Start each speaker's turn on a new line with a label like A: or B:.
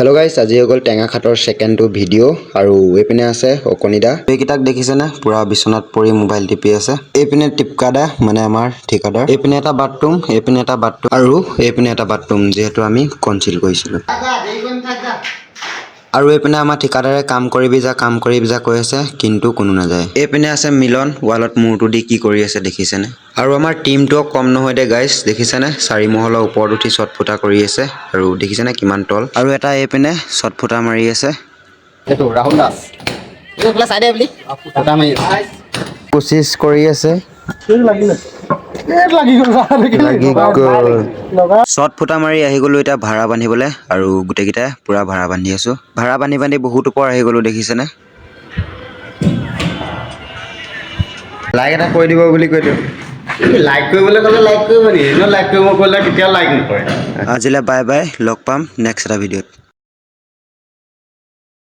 A: Hello' গাইছ, আজি হৈ গ'ল টেঙাখাটৰ ছেকেণ্ডটো ভিডিঅ' আৰু এইপিনে আছে অকণিদা। এইকেইটাক দেখিছেনে, পূৰা বিচনাত পৰি মোবাইল টিপি আছে। এইপিনে টিপকাদা, মানে আমাৰ ঠিকাদাৰ। এইপিনে এটা বাথৰুম, এইপিনে এটা বাথৰুম আৰু এইপিনে এটা বাথৰুম, যিহেতু আমি কনচিল কৰিছিলোঁ। আৰু এইপিনে আমাৰ ঠিকাদাৰে কাম কৰিবি যা, কাম কৰিবি যা কৈ আছে, কিন্তু কোনো নাযায়। এইপিনে আছে মিলন, ৱালত মূৰটো দি কি কৰি আছে দেখিছেনে? আৰু আমাৰ টিমটোও কম নহয় দে গাইছ, দেখিছেনে? চাৰি মহলৰ ওপৰত উঠি চট ফুটা কৰি আছে আৰু দেখিছেনে কিমান তল। আৰু এটা এইপিনে চট ফুটা মাৰি আছে।
B: এইটো ৰাহুল দাস, এইফালে চাই দে বুলি ফুটা মাৰি।
A: কোচিছ কৰি আছে।
C: লাগি
A: লাগি গ'ল। চট ফুটা মাৰি আহি গ'লো এতিয়া ভাড়া বান্ধিবলৈ আৰু গোটেইকেইটাই পূৰা ভাড়া বান্ধি আছো। ভাড়া বান্ধি বান্ধি বহুত ওপৰ আহি গ'লো, দেখিছেনে?
B: লাইক এটা কৰি দিব বুলি কৈ দিওঁ। লাইক কৰিবলৈ ক'লে লাইক কৰিব নেকি? এনেও লাইক কৰিব ক'লে কেতিয়াও লাইক নকৰে।
A: আজিলৈ বাই বাই, লগ পাম নেক্সট এটা ভিডিঅ'ত।